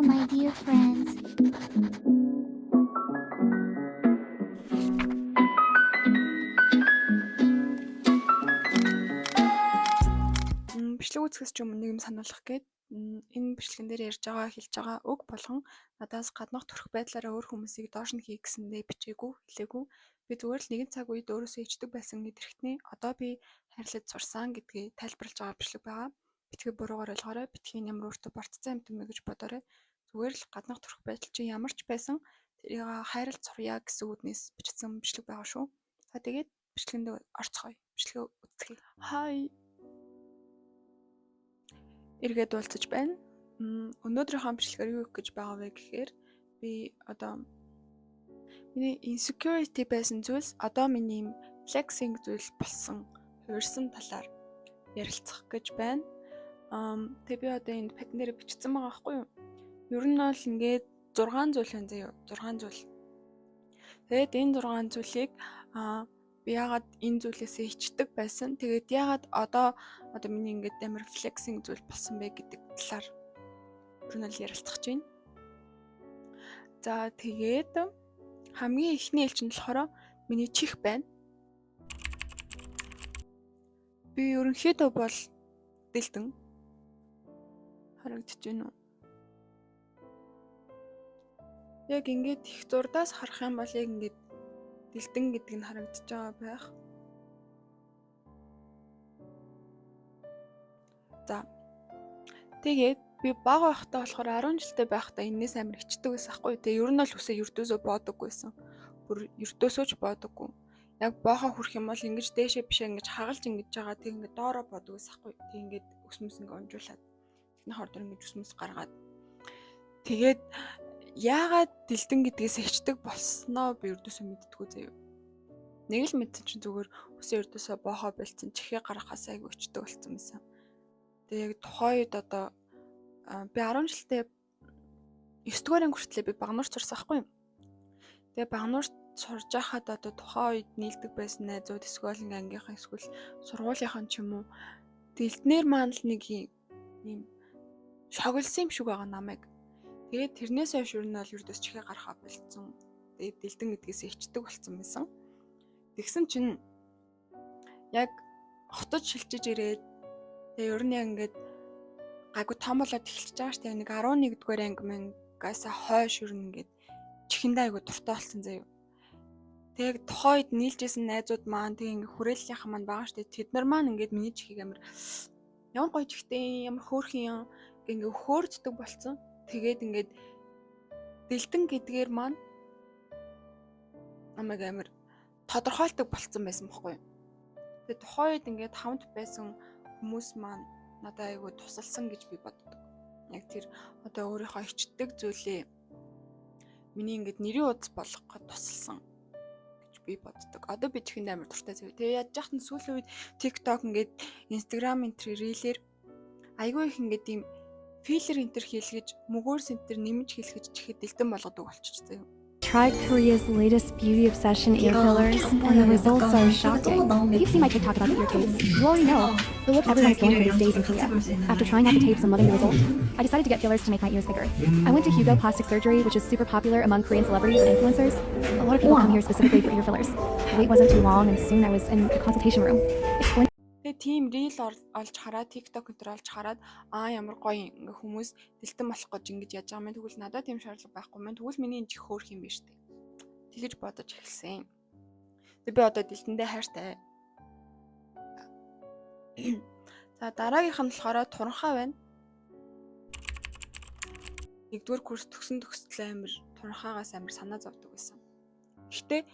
my dear friends. Бичлэг үзэхээс ч өмнө нэг юм сануулах гээд энэ бичлэгэн дээр ярьж байгаа, хэлж байгаа үг болгон надаас гаднах төрх байдлаараа өөр хүмүүсийг доош нь хий гэсэндээ бичээгүй, хэлээгүй. Би зүгээр л нэгэн цаг үед өөрөөсөө ичдэг байсан эд эрхтний одоо би хайрлаж сурсан гэдгийг тайлбарлаж байгаа бичлэг байгаа. Битгий буруугаар ойлгоорой, битгий ямар өөртөө бортцсон юм бэ гэж бодоорой. Зүгээр л гаднах төрх байдал чинь ямар ч байсан тэрийг хайрлаж сурья гэсэн үднээс бичсэн бичлэг байгаа шүү. За тэгээд бичлэгэнд орцгоё. Бичлэгээ үзцгээе. Хай. Эргээд уулзаж байна. Өнөөдрийнхөө бичлэгээр юу хийх гэж байгаа вэ гэхээр би одоо миний insecurity байсан зүйлс одоо миний flexing зүйл болсон, хувирсан талаар ярилцах гэж байна. Тэгээ би одоо энд патн дээр бичсэн байгаа байхгүй юу? Ер нь бол ингээд 6 зүйл байна заяа. 6 зүйл. Тэгээд энэ 6 зүйлийг би яагаад энэ зүйлээсээ ичдэг байсан. Тэгээд яагаад одоо миний ингээд амар flexing зүйл болсон бэ гэдэг талаар ер нь бол ярилцах гэж байна. За тэгээд хамгийн эхний ээлж нь болохоор миний чих байна. Би ерөнхийдөө бол дэлдэн харагдаж байна уу? Яг ингээд их зурдаас харах юм бол яг ингээд дэлдэн гэдэг нь харагдаж байгаа байх. За. Тэгээд би бага байхдаа болохоор 10 жилдээ байхдаа энэс амар хичдэг байсан хгүй. Тэгээ ер нь бол үсээ ердөөсөө боодоггүй байсан. Бүр ердөөсөө ч боодоггүй. Яг боохоо хүрэх юм бол ингэж дээшээ бишээ ингэж хагалж ингэж байгаа. Тэг ингэ доороо бодог байсан хгүй. Тэг ингээд өсмөс ингэ унжуулаад техний хор дор ингэж өсмөс гаргаад. Тэгээд яагаад дэлдэн гэдгээс хичдэг болсноо би ердөөсөө мэддэггүй заяа. Нэг л мэдсэн чинь зүгээр үсээ ердөөсөө боохоо болцсон, чихээ гаргахаас айгүй хичдэг болсон байсан. Тэгээ яг тухайн үед одоо би 10 жилдээ 9 дугаар анги хүртлээ би багнуурт сурсан байхгүй юу? Тэгээ багнуурт сурж байхад одоо тухайн үед нийлдэг байсан найзууд эсвэл ингээ ангийнхан эсвэл сургуулийнхан ч юм уу дэлднэр маань л нэг юм шоглосон юм шиг байгаа намайг. Тэгээд тэрнээс хойш ер нь бол ердөөс чихээ гарахаа болцсон. Тэгээд дэлдэн гэдгээс ичдэг болсон байсан. Тэгсэн чинь яг хотод шилжиж ирээд тэгээ ер нь яг ингээд гайгүй том болоод эхэлж байгаа шүү дээ. Нэг 11 дугаар анги мангаас хойш ер нь ингээд чихэндээ айгүй дуртай болсон заяа. Тэгээд тухайн үед нийлжсэн найзууд маань тэг ингээд хүрээллийнхэн маань байгаа шүү дээ. Тэд нар маань ингээд миний чихийг амар ямар гоё чихтэй, ямар хөөрхөн юм ингээ хөөрддөг болсон. Тэгээд ингээд дэлдэн гэдгээр маань намайг амар тодорхойлдог болцсон байсан бохгүй юу. Тэгээд тухайн үед ингээд хамт байсан хүмүүс маань надад айгүй тусалсан гэж би боддог. Яг тэр одоо өөрийнхөө ичдэг зүйлээ миний ингээд нэрийн удас болгох гээд тусалсан гэж би боддог. Одоо би чихэнд амар дуртай зүйл. Тэгээ яаж яхад нь сүүлийн үед TikTok ингээд Instagram энэ төр рилээр айгүй их ингээд ийм филлер энтер хийлгэж мөгөөр сентер нэмж хийлгэж чихэд дэлдэн болгодог болчих заяа. Tried Korea's latest beauty obsession ear fillers, and the results are shocking. If you've seen my TikTok about the ear tapes, you already know the look everyone's going for these days in Korea. After trying out the tapes and loving the result, I decided to get fillers to make my ears bigger. I went to Hugo Plastic Surgery, which is super popular among Korean celebrities and influencers. A lot of people come here specifically for ear fillers. The wait wasn't too long, and soon I was in a consultation room. Explain Тэгээ тийм reel олж хараад TikTok энэ төр олж хараад аа ямар гоё ингээ хүмүүс дэлтэн болох гэж ингэж яаж байгаа юм. Тэгвэл надад тийм шаардлага байхгүй юм. Тэгвэл миний энэ чих хөөрх юм биш үү? Тэгэж бодож эхэлсэн. Тэгээ би одоо дэлтэндээ хайртай. За дараагийнх нь болохоор туранхай байна. Нэгдүгээр курс төгсөн төгсдлөө амар туранхаагаас амар санаа зовдөг байсан. Гэхдээ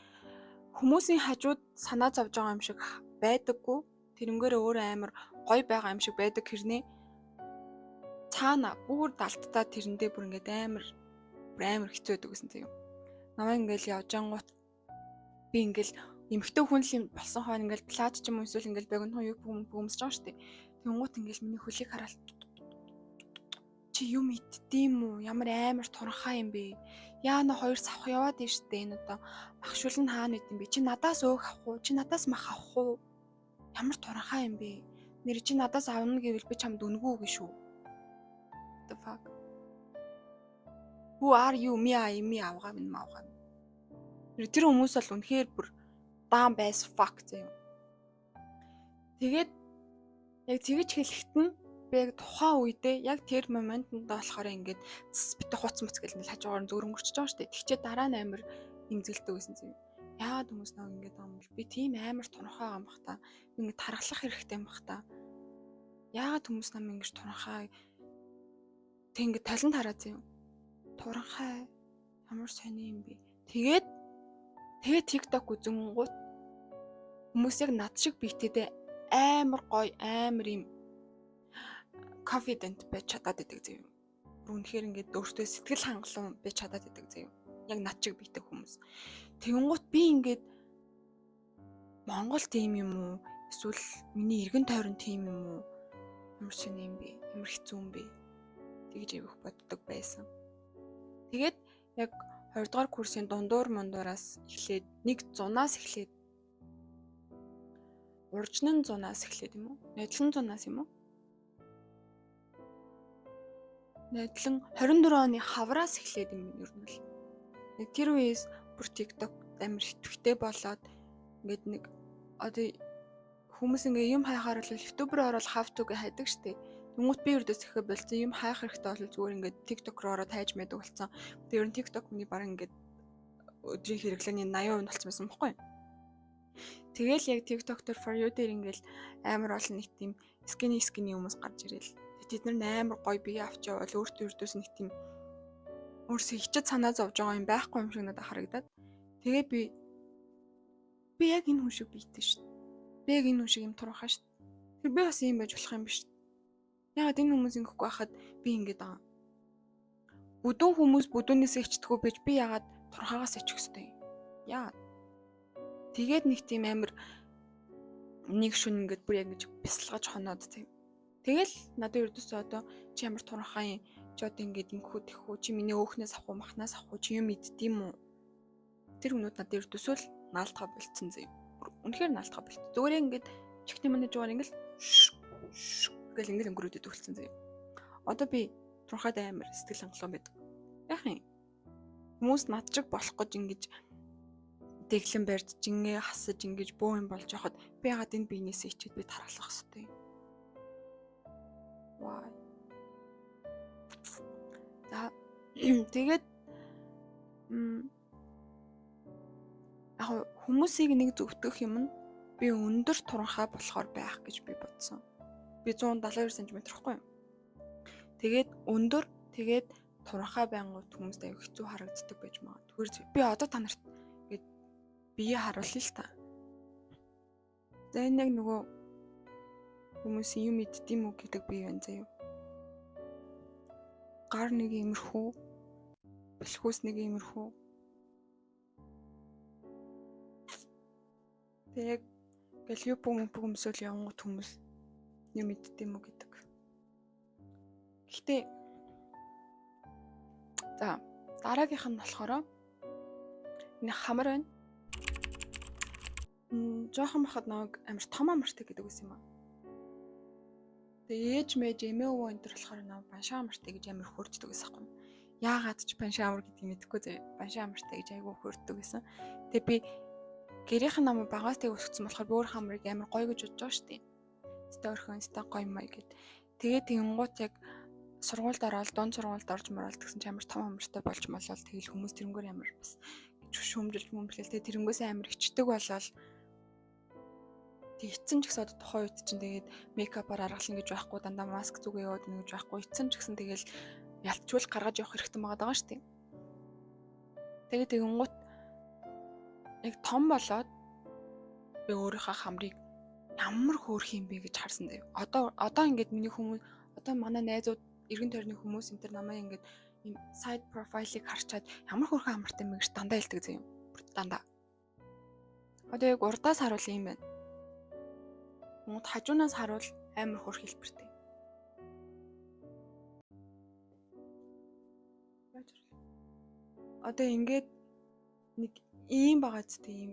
хүмүүсийн хажууд санаа зовж байгаа юм шиг байдаггүй. Тэрнгээр өөрөө амар гоё байгаа юм шиг байдаг хэрнээ цаана бүр далтдаа тэрэндээ бүр ингээд амар бүр амар хэцүү байдаг гэсэн заяа. Намайг ингээл явж ангуут би ингээл эмэгтэй хүн л юм болсон хойно ингээл плаж ч юм уу эсвэл ингээл богинохон юу бөмсөж байгаа шүү дээ. Тэнгуут ингээл миний хөлийг хараад чи юм иддэм үү? Ямар амар туранхай юм бэ? Яана хоёр савх яваад нь штэ энэ одоо махшуул нь хаана байд юм бэ? Чи надаас өөх авах уу? Чи надаас мах авах уу? Ямар туранхай юм бэ? Нэр чи надаас авна гэвэл би чамд үнэгүй гэж шүү. What the fuck? Who are you? Me I me авгаа минь авгаа. Тэр хүмүүс бол үнэхээр бүр dumb as fuck заяа. Тэгээд яг тэгэж хэлэхэд нь би яг тухайн үедээ яг тэр моментод болохоор ингээд битэ хуц муц гэл ингээл хажуугаар нь зөөр өнгөрчөж байгаа шүү дээ. Тэгчээ дараа нь амар имзгэлдэг байсан заяа. Яагаад хүмүүс нэг ингэж байгаа юм бол би тийм амар туранхай юм бах та. Би ингэ тархалах хэрэгтэй юм бах та. Яагаад хүмүүс нам ингэж туранхай тэг ингэ талент хараа заяа. Туранхай ямар сони юм бэ? Тэгээд тэгээ TikTok үзэнгуут хүмүүс яг над шиг биетэйдээ амар гоё амар юм confident байж чадаад идэг заяа. Үнэхээр ингээд өөртөө сэтгэл хангалуун байж чадаад идэг заяа. Яг над шиг биетэй хүмүүс. Тэгэнгუთ би ингээд Монгол тийм юм уу? Эсвэл миний эргэн тойрон тийм юм уу? Ямар сони юм бэ? Ямар хэцүү юм бэ? Тэгж аявих боддог байсан. Тэгээд яг 2 дугаар курсын дундуур мундуураас эхлээд нэг зунаас эхлээд уржнан зунаас эхлээд юм уу? Нодлон зунаас юм уу? Нодлон 24 оны хавраас эхлээд юм ер нь л. Нэг тэр үеэс бүр TikTok амар идэвхтэй болоод ингээд нэг одоо хүмүүс ингээ юм хайхаар бол YouTube руу ороод how to гэж хайдаг штэ. Тэнгүүт би өрдөөс ихэ болцсон юм хайх хэрэгтэй бол зүгээр ингээд TikTok руу ороод хайж мэдэг болсон. Тэр ер нь TikTok миний баг ингээд өдрийн хэрэглээний 80% нь болсон байсан бохгүй юу? Тэгэл яг TikTok дээр for you дээр ингээл амар олон нэг тийм skinny skinny хүмүүс гарч ирэл. Тэд нар амар гоё бие авч явбал өөртөө өрдөөс нэг тийм өөрсөө хичэд санаа зовж байгаа юм байхгүй юм шиг надад харагдаад. Тэгээ би би яг энэ хүн шиг биетэй шүү дээ. Би яг энэ хүн шиг юм туранхаа шүү дээ. Тэр би бас ийм байж болох юм биш. Яагаад энэ хүмүүс ингэхгүй байхад би ингэж байгаа. Бүдүүн хүмүүс бүдүүнээсээ ичдэггүй байж би яагаад туранхаагаас ичих хэвтэй юм? Яагаад? Тэгээд нэг тийм амар нэг шүн ингээд бүр яг ингэж бясалгаж хоноод тийм. Тэгэл надад ердөөсөө одоо чи ямар туранхай юм, чи одоо ингээд ингэхүү тэхүү, чи миний өөхнөөс авах уу, махнаас авах уу, чи юм иддэм үү? Тэр хүмүүд надад ердөөсөө л наалтгаа болцсон заяа. Үнэхээр наалтгаа болт. Зүгээр ингээд чихний манай жуугаар ингээд гэл ингээд өнгөрөөдөд өгөлцөн заяа. Одоо би туранхайд амар сэтгэл хангалуун байдаг. Яах юм? Хүмүүс над чиг болох гэж ингэж дэглэн барьж, жингээ хасаж ингэж бөө юм болж яхад би ягаад энэ биенээсээ ичээд би тархалах хэвтэй юм. Why? За тэгээд яг хүмүүсийг нэг зөвтгөх юм нь би өндөр туранхай болохоор байх гэж би бодсон. Би 172 см байхгүй юу? Тэгээд өндөр тэгээд туранхай байнгут хүмүүст аюу хэцүү харагддаг байж магадгүй. Тэгэхээр би одоо та нарт ингээд бие харуулъя л та. За энэ яг нөгөө хүмүүсийн юм иддэм үү гэдэг бие байна заяа. Гар нэг иймэрхүү, бэлхүүс нэг иймэрхүү. Тэг яг ингээл юпүг мөпүг өмсөөл явангууд хүмүүс юм иддэм үү гэдэг. Гэхдээ за дараагийнх нь болохоор энэ хамар байна. Жохон бахад нэг амар том амартай гэдэг байсан юм аа. Тэгээ ээж мэж эмээ өвөө энэ төр болохоор нөө баншаа амартай гэж амар хөрддөг байсан юм. Яагаад ч баншаа амар гэдгийг мэдэхгүй заяа. Баншаа амартай гэж айгүй хөрддөг байсан. Тэгээ би гэрийнх нь намайг багаас тэг өсгсөн болохоор би өөр хамрыг амар гоё гэж бодож байгаа шүү дээ. Өстой өрхөн, өстой гоё мой гэд. Тэгээ тэгэнгუут яг сургуульд ороод дунд сургуульд орж морол гэсэн чи амар том амартай болж молол тэгэл хүмүүс тэрнгээр амар бас шүүмжилж мөмжлэл тэгээ тэрнгээс амар ичдэг болол тэг ицсэн ч гэсэн одоо тухайн үед чинь тэгээд мейкапаар аргална гэж байхгүй дандаа маск зүгээ яваад ийнэ гэж байхгүй ицсэн ч гэсэн тэгэл ялчвал гаргаж явах хэрэгтэй байгаа даа шүү дээ. Тэгээд тэгэнгუут яг том болоод би өөрийнхөө хамрыг ямар хөөрх юм бэ гэж харсан заяа. Одоо ингээд миний хүмүүс одоо манай найзууд эргэн тойрны хүмүүс энэ төр намайг ингээд ийм side profile-ыг харчаад ямар хөөрхөн амартай юм бэ гэж дандаа хэлдэг заяа. Бүр дандаа. Одоо яг урдаас харуул юм байна. Мод хажуунаас харуул амар хөөрх хэлбэртэй. Одоо ингээд нэг ийм байгаа ч тийм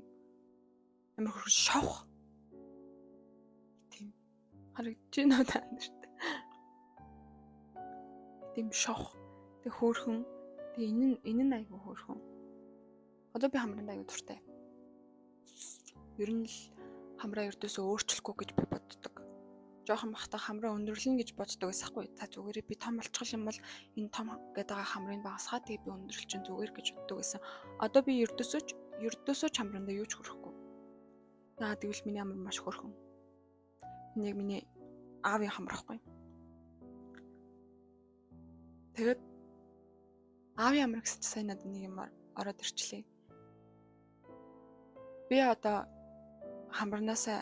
амар хөөрхөн шовх тийм харагдаж байна уу та нарт? Тийм шовх. Тэг хөөрхөн Тэгээ энэ нь айгүй хөөрхөн. Одоо би хамранд айгүй дуртай. Ер нь л хамраа ердөөсөө өөрчлөхгүй гэж би боддог. Жохон бахта хамраа өндөрлөнө гэж боддог байсан хгүй. За зүгээрээ би том болчих юм бол энэ том гэдэг байгаа хамрыг багасгаа тэгээ би өндөрлчин зүгээр гэж боддог байсан. Одоо би ердөөсөө ч хамрандаа юу ч хөрөхгүй. Яагаад гэвэл миний амар маш хөрхөн. Энэ яг миний аавын хамар ахгүй. Тэгээд аавын амар гэсэн чи сайн надад нэг юм ороод ирчлээ. Би одоо хамарнаасаа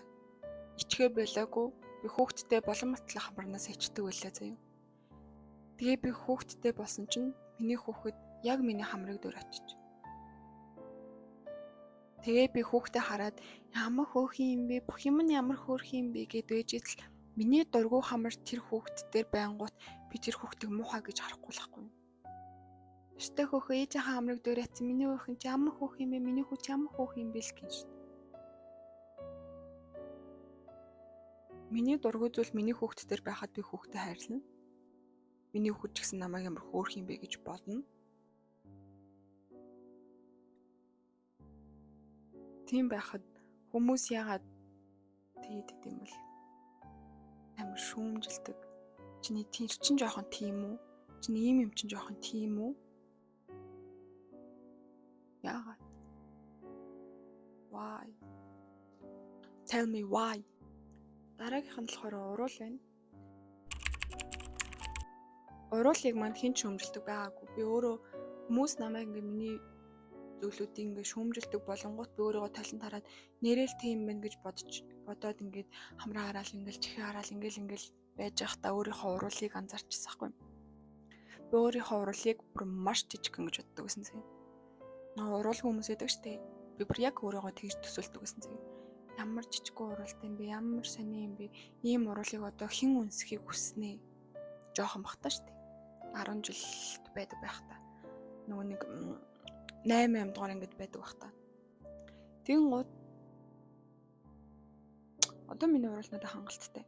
ичгээ болоогүй. Би хүүхдтэй болон матлаа хамарнаасаа ичдэг байлаа заяа. Тэгээ би хүүхдтэй болсон чинь миний хүүхэд яг миний хамрыг дөр очиж. Тэгээ би хүүхдээ хараад ямар хөөрхөн юм бэ? Бүх юм нь ямар хөөрхөн юм бэ гэд байж идэл миний дургүй хамар тэр хүүхд дээр байнгут би тэр хүүхдийг муухай гэж харахгүй л байхгүй. Өстэй хөөхөө ээжийнхээ хамрыг дуурайцсан миний хөөхөн чи ямар хөөх юм бэ? Миний хүү чи ямар хөөх юм бэ л гин шин. Миний дургүй зүйл миний хүүхд дээр байхад би хүүхдэд хайрлана. Миний хүүхэд ч гэсэн намайг ямар хөөх юм бэ гэж бодно. Тийм байхад хүмүүс яагаад тэгээд идэм бол амар шүүмжилдэг. Чиний тэр чин жоохон тийм үү? Чиний ийм юм чин жоохон тийм үү? Яагаад? Why? Tell me why. Дараагийнх нь болохоор уруул байна. Уруулыг манд хэн ч шүүмжилдэг байгаагүй. Би өөрөө хүмүүс намайг ингээ миний зүйлүүдийг ингээ шүүмжилдэг болонгууд би өөрийгөө талент хараад нэрэл тийм байна гэж бодоод ингээд хамраа хараал ингээл чихээ хараал ингээл байж байхдаа өөрийнхөө уруулыг анзаарчихсан хгүй. Би өөрийнхөө уруулыг бүр маш жижигхэн гэж боддог гэсэн зэ. Уруулгүй хүмүүс байдаг штэ. Би бүр яг өөрийгөө тэгж төсөөлдөг гэсэн зэ. Ямар жижигхэн уруултай юм бэ? Ямар сони юм бэ? Ийм уруулыг одоо хэн үнсхийг хүснэ? Жохон бахта штэ. 10 жилд байдаг байх та. Нөгөө нэг 8 8 дугаар ангид байдаг байх та. Тэнгууд одоо миний уруул надад хангалттай.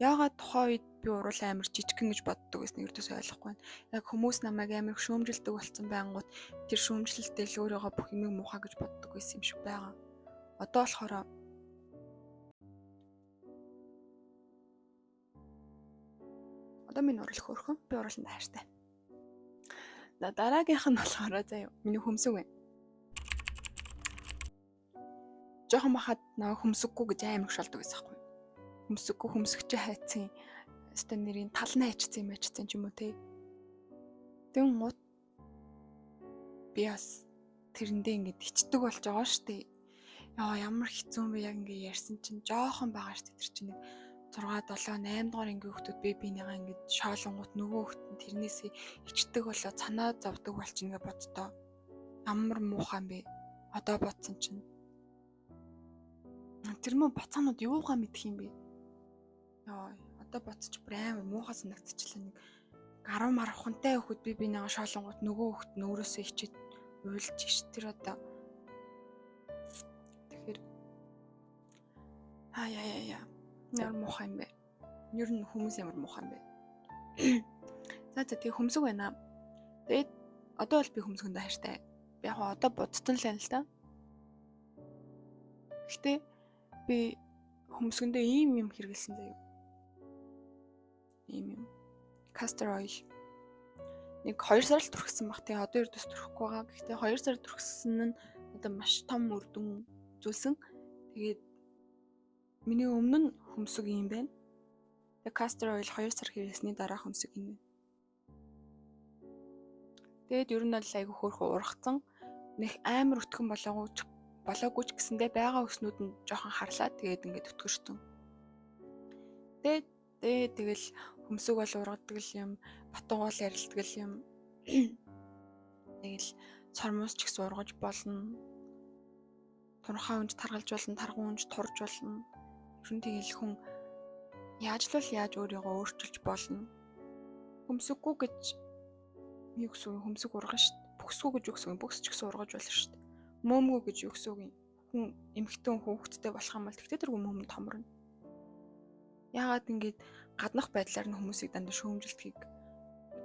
Яагаад тухайн үед би уруул амар жижигхэн гэж боддог гэсэн ердөөсөө ойлгохгүй байна. Яг хүмүүс намайг амар шүүмжилдэг болсон байнгут тэр шүүмжлэлтэй л өөрийгөө бүх юмыг муухай гэж боддог байсан юм шиг байгаа. Одоо болохоор одоо миний уруул хөөрхөн. Би урууланд хайртай. За дараагийнх нь болохоор заяа миний хөмсөг байна. Жохон бахад наа хөмсөггүй гэж амар шолдог байсан хгүй. Хөмсөггүй хөмсөгч хайцсан өстой нэрийн тал нь хайчсан юм хайчсан ч юм уу те. Тэгэн гут би бас тэрэндээ ингэж ичдэг болж байгаа штэ. Яа ямар хэцүү юм бэ яг ингэ ярьсан чинь жоохон байгаа штэ тэр чинь нэг 6 7 8 дугаар ангийн хүүхдүүд би бинийгаа ингэж шоолонгууд нөгөө хүүхд нь тэрнээсээ ичдэг болоо цанаа зовдөг болчихно гэж боддоо. Ямар муухай юм бэ? Одоо бодсон чинь. Тэр мөн бацаанууд юугаа мэдх юм бэ? Яа, одоо бодсоч бүр амар муухай санагдчихлаа. Нэг 10 мархантай хүүхэд би бинийгаа шоолонгууд нөгөө хүүхд нь өөрөөсөө ичээд уйлж ш тэр одоо. Тэгэхээр аа яа. Ямар муухай юм бэ? Ер нь хүмүүс ямар муухай юм бэ? За тэгээ хөмсөг байна. Тэгээд одоо бол би хөмсгөндөө хайртай. Би яг одоо бодтон л байна л та. Гэхдээ би хөмсгөндөө ийм юм хэрэгэлсэн заяа. Ийм юм. Castor oil. Нэг 2 сар л түрхсэн баг. Тэгээ одоо ердөөс түрхэхгүй байгаа. Гэхдээ 2 сар түрхсэн нь одоо маш том үр дүн үзүүлсэн. Тэгээд миний өмнө нь хөмсөг юм байна. Тэгээ castor oil 2 сар хэрэглэсний дараа хөмсөг юм байна. Тэгээд ер нь бол айгүй хөөрхөн ургацсан. Нэх амар өтгөн болоогүй ч гэсэндээ байгаа өснүүд нь жоохон харлаа. Тэгээд ингээд өтгөрсөн. Тэгээд тэгэл хөмсөг бол ургадаг юм, батуг бол арилдаг юм. Тэгэл сормуус ч гэсэн ургаж болно. Турхаа үнж таргалж болно, тарган үнж турж болно. Ер нь тэгэл хүн яаж л бол яаж өөрийгөө өөрчилж болно. Хөмсөггүй гэж юу гэсэн үг хөмсөг ургана шүү дээ. Бөхсгүү гэж юу гэсэн үг бөхс ч гэсэн ургаж болно шүү дээ. Мөөмгөө гэж юу гэсэн үг хүн эмэгтэй хүүхэдтэй болох юм бол тэгтээ тэргүй мөөм томорно. Яагаад ингэж гаднах байдлаар нь хүмүүсийг дандаа шүүмжилдгийг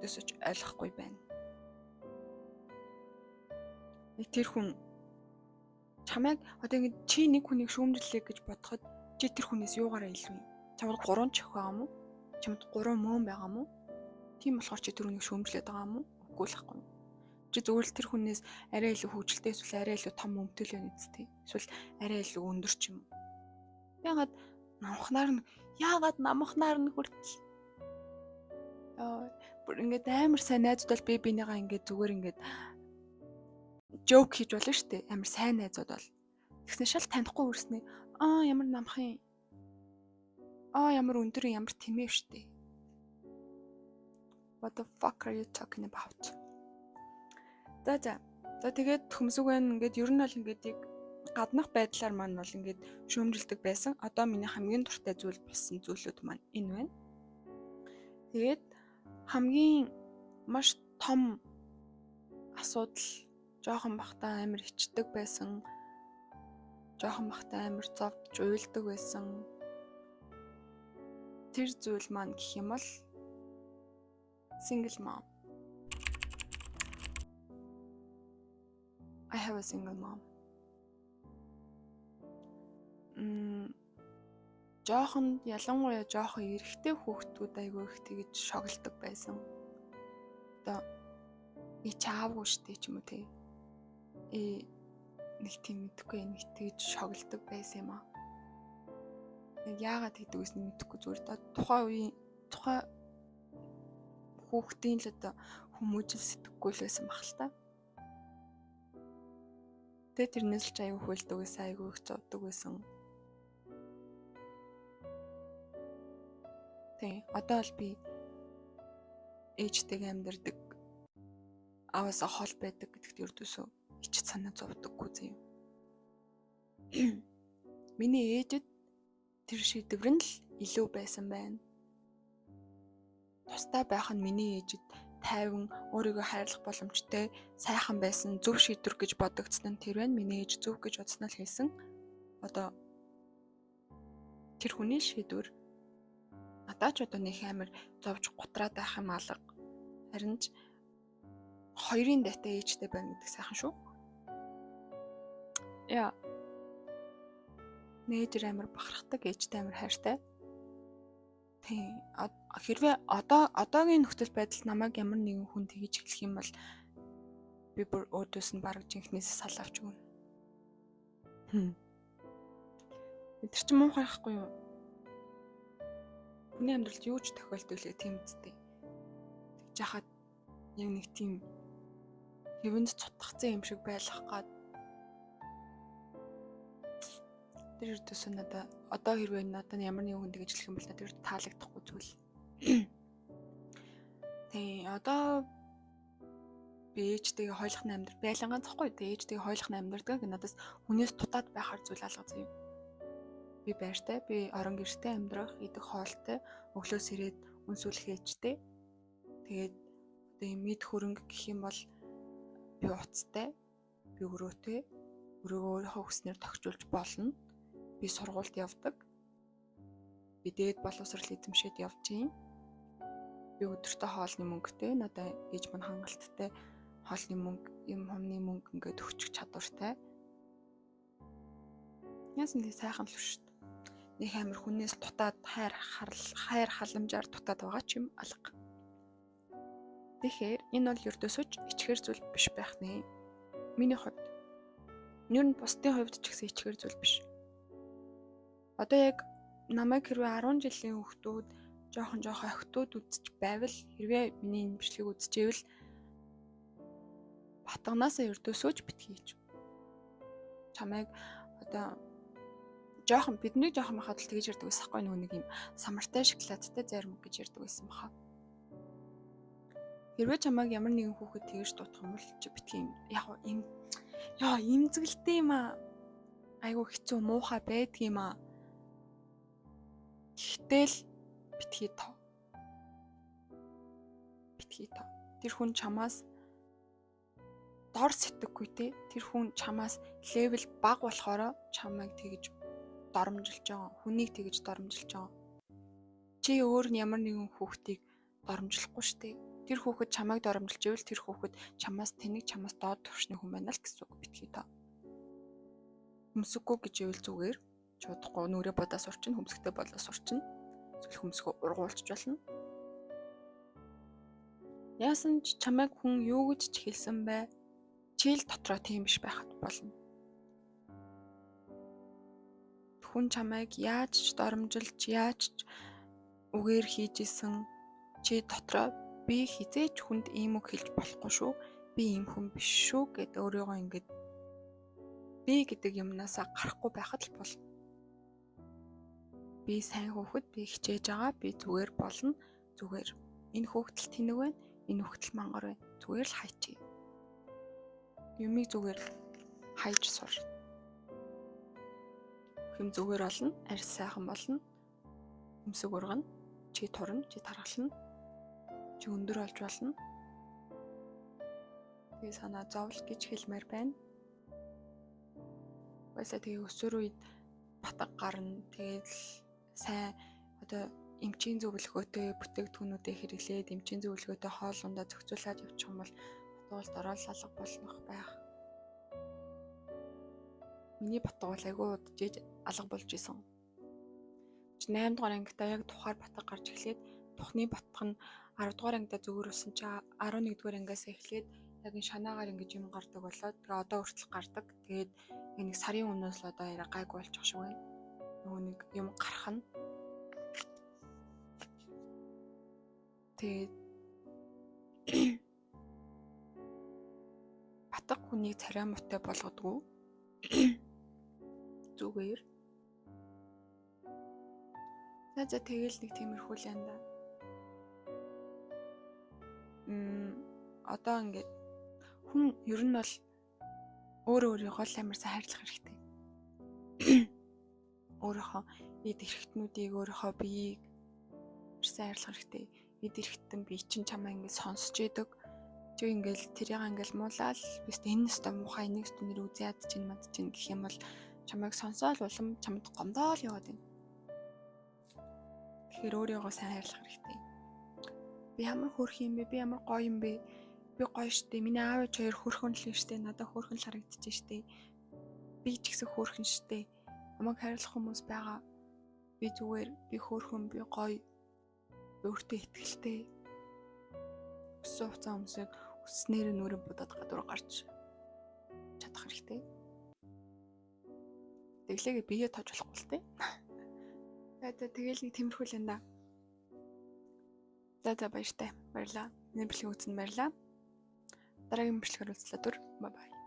өдөөсөж ойлгохгүй байна. Яг тэр хүн чамайг одоо ингэ чи нэг хүнийг шүүмжлэе гэж бодоход чи тэр хүнээс юугаараа илүү юм? Чамд 3 чих байгаа юм уу? Чамд 3 мөн байгаа юм уу? Тийм болохоор чи тэр хүнийг шүүмжлээд байгаа юм уу? Үгүй л ахгүй. Чи зүгээр л тэр хүнээс арай илүү хөгжилтэй эсвэл арай илүү том өмтөл байна үсттэй. Эсвэл арай илүү өндөр ч юм уу. Яагаад намхнаар нь яагаад намхнаар нь хүртэл бүр ингээд амар сайн найзууд бол би бинийгаа ингээд зүгээр ингээд joke хийж болно шүү дээ. Амар сайн найзууд бол. Тэгснэ шал танихгүй үрснэ. Аа ямар намхан. Аа ямар өндөр ямар тэмээ шүү дээ. What the fuck are you talking about? За за. За тэгээд хөмсүгэн ингээд ер нь бол ингээд яг гаднах байдлаар маань бол ингээд шүүмжилдэг байсан. Одоо миний хамгийн дуртай зүйл болсон зүйлүүд маань энэ байна. Тэгээд хамгийн маш том асуудал жоохон бахтаа амар ичдэг байсан. Жоохон бахтаа амар зовж уйлдаг байсан. Тэр зүйл маань гэх юм бол single mom. I have a single mom. Жоохон ялангуяа жоохон эрэгтэй хүүхдүүд айгүй их тэгэж шоглдог байсан. Одоо и чаавгүй штэ ч юм уу те. И нэг тийм мэдэхгүй нэг тэгж шоглдог байсан юм аа. Яг яагаад тэгдэг вэ мэдэхгүй зүгээр одоо тухайн үеийн тухайн хүүхдийн л одоо хүмүүжил сэтгэхгүй л байсан баг л та. Тэгээ тэрнээс л ч аягүй хуйлдаг байсан, аягүй их зовдөг байсан. Тий, одоо л би ээжтэйгээ амьдардаг. Ааваасаа хол байдаг гэдэгт ердөөсөө ич санаа зовдоггүй заяа. Миний ээжэд тэр шийдвэр нь л илүү байсан байна. Тусдаа байх нь миний ээжэд тайван өөрийгөө хайрлах боломжтой сайхан байсан зөв шийдвэр гэж бодогдсон нь тэр байна. Миний ээж зөв гэж бодсноо л хэлсэн. Одоо тэр хүний шийдвэр надад ч одоо нэг амар зовж гутраад байх юм алга. Харин ч хоёрын дайтай ээжтэй байна гэдэг сайхан шүү. Яа. Нээжэр амар бахархдаг, ээжтэй амар хайртай. Тийм. Хэрвээ одоогийн нөхцөл байдалд намайг ямар нэгэн хүн тэгж хэлэх юм бол би бүр өөдөөс нь бараг жинхнээсээ сал авч өгнө. Тэр чинь муухай байхгүй юу? Хүний амьдралд юу ч тохиолдвол тийм үстэй. Тэгж яхад яг нэг тийм хэвэнд цутгацсан юм шиг байлгах гад тэр ердөөсөө надад одоо хэрвээ надад ямар нэгэн хүн тэгж хэлэх юм бол надад ер таалагдахгүй зүйл. Тийм одоо би ээжтэйгээ хойлох амьдрал байлан ганц хгүй. Тэгээ ээжтэйгээ хойлох амьдрдаг. Надаас хүнээс дутаад байхаар зүйл алга заяа. Би байртай, би орон гэртэй амьдрах, идэх хоолтой, өглөөс ирээд үнсүүлэх ээжтэй. Тэгээд одоо юм мэд хөрөнгө гэх юм бол би уцтай, би өрөөтэй, өрөөгөө өөрийнхөө хүснээр тохижуулж болно. Би сургуульд явдаг. Би дээд боловсрал эзэмшээд явж юм. Би өдөртөө хоолны мөнгөтэй, надад ээж мань хангалттай хоолны мөнгө, юм хумны мөнгө ингээд өгчих чадвартай. Яасан тий сайхан л шүү дээ. Нэг амар хүнээс дутаад хайр халамжаар дутаад байгаа ч юм алга. Тэгэхээр энэ бол ердөөсөө ч ичгээр зүйл биш байх нэ. Миний хувьд. Ер нь бусдын хувьд ч гэсэн ичгээр зүйл биш. Одоо яг намайг хэрвээ 10 жилийн хүүхдүүд жоохон охтууд үзэж байвал хэрвээ миний энэ бичлэгийг үзчихвэл батганаасаа ердөөсөө ч битгий гэж. Чамайг одоо жоохон бидний жоохон байхад л тэгж ярьдаг байсан хгүй нөгөө нэг юм самартай шоколадтай зарим гэж ярьдаг байсан баха. Хэрвээ чамайг ямар нэгэн хүүхэд тэгж дуудах юм бол чи битгий юм яг юм яа имзэгэлтэй юм аа. Айгу хэцүү муухай байдгийм аа. Гэхдээ л битгий тоо. Битгий тоо. Тэр хүн чамаас дор сэтгэхгүй те. Тэр хүн чамаас левел бага болохоор чамайг тэгж доромжилж байгаа. Хүнийг тэгж доромжилж байгаа. Чи өөр нь ямар нэгэн хүүхдийг доромжлохгүй штэ. Тэр хүүхэд чамайг доромжилж ивэл тэр хүүхэд чамаас тэнэг, чамаас доод түвшний хүн байна л гэсэн үг, битгий тоо. Хөмсөггүй гэж ивэл зүгээр чудахгүй нүрээ бодоо сурчин, хөмсгтэй болоо сурчин. Эсвэл хөмсгөө ургуулчих болно. Яасан ч чамайг хүн юу гэж ч хэлсэн бай. Чи л дотроо тийм биш байхад болно. Хүн чамайг яаж ч доромжилж, яаж ч үгээр хийж исэн чи дотроо би хизээч хүнд ийм үг хэлж болохгүй шүү. Би ийм хүн биш шүү гэд өөрийгөө ингэж би гэдэг юмнасаа гарахгүй байхад л болно. Би сайн хүүхэд, би хичээж байгаа, би зүгээр болно, зүгээр. Энэ хүүхэд л тэнэг байна, энэ хүүхэд л мангар байна. Зүгээр л хайчи. Юмыг зүгээр хайж сур. Хэм зүгээр болно, арьс сайхан болно. Өмсөг ургана, чи турна, чи таргална. Чи өндөр болж болно. Тэгээ санаа зовл гэж хэлмээр байна. Угаасаа тэгээ өсвөр үед батга гарна. Тэгээд л сайн одоо эмчийн зөвлөгөөтэй бүтээгдэхүүнүүдээ хэрэглээд эмчийн зөвлөгөөтэй хоол ундаа зохицуулаад явчих юм бол батга бол дорой л алга болох байх. Миний батга бол айгүй удаж алга болж исэн. 8 дугаар ангидаа яг тухаар батга гарч эхлээд тухны батга нь 10 дугаар ангидаа зүгээр болсон чи 11 дугаар ангиас эхлээд яг энэ шанаагаар ингэж юм гардаг болоод тэгээ одоо хүртэл гардаг. Тэгээд нэг сарын өмнөөс л одоо яриа гайгүй болчих шиг байна. Нөгөө нэг юм гарах нь. Тэгээд батга хүнийг царай муутай болгодгоо. Зүгээр. За за тэгэл нэг тиймэрхүү л юм да. Одоо ингээд хүн ер нь бол өөрөө өөрийгөө л амар сайн хайрлах хэрэгтэй. Өөрийнхөө эд эрхтнүүдийг, өөрийнхөө биеийг сайн хайрлах хэрэгтэй. Эд эрхтэн бие чинь чамаа ингээд сонсч идэг. Чи ингээд тэрийг ингээд муулаад бис энэ өстой муухай, энийг өстой нэр үзээ яд чинь мад чинь гэх юм бол чамайг сонсоол улам чамд гомдоол яваад байна. Тэгэхээр өөрийгөө сайн хайрлах хэрэгтэй. Би ямар хөөрхөн юм бэ? Би ямар гоё юм бэ? Би гоё штэ. Миний аав ээж хоёр хөөрхөн л штэ. Надад хөөрхөн л харагдчихэв штэ. Би ч гэсэн хөөрхөн штэ. Намайг хайрлах хүмүүс байгаа. Би зүгээр, би хөөрхөн, би гоё. Би өөртөө итгэлтэй. Өссөн хуцаа өмсөг өснээр нүрэ будаад гадуур гарч чадах хэрэгтэй. Тэглээгээ биеэ тоож болохгүй л тээ. За тэгэл нэг тиймэрхүү л юм да. За за баяртай. Баярлаа. Миний бичлэг үзсэнд баярлаа. Дараагийн бичлэгээр уулзлаа түр. Bye bye.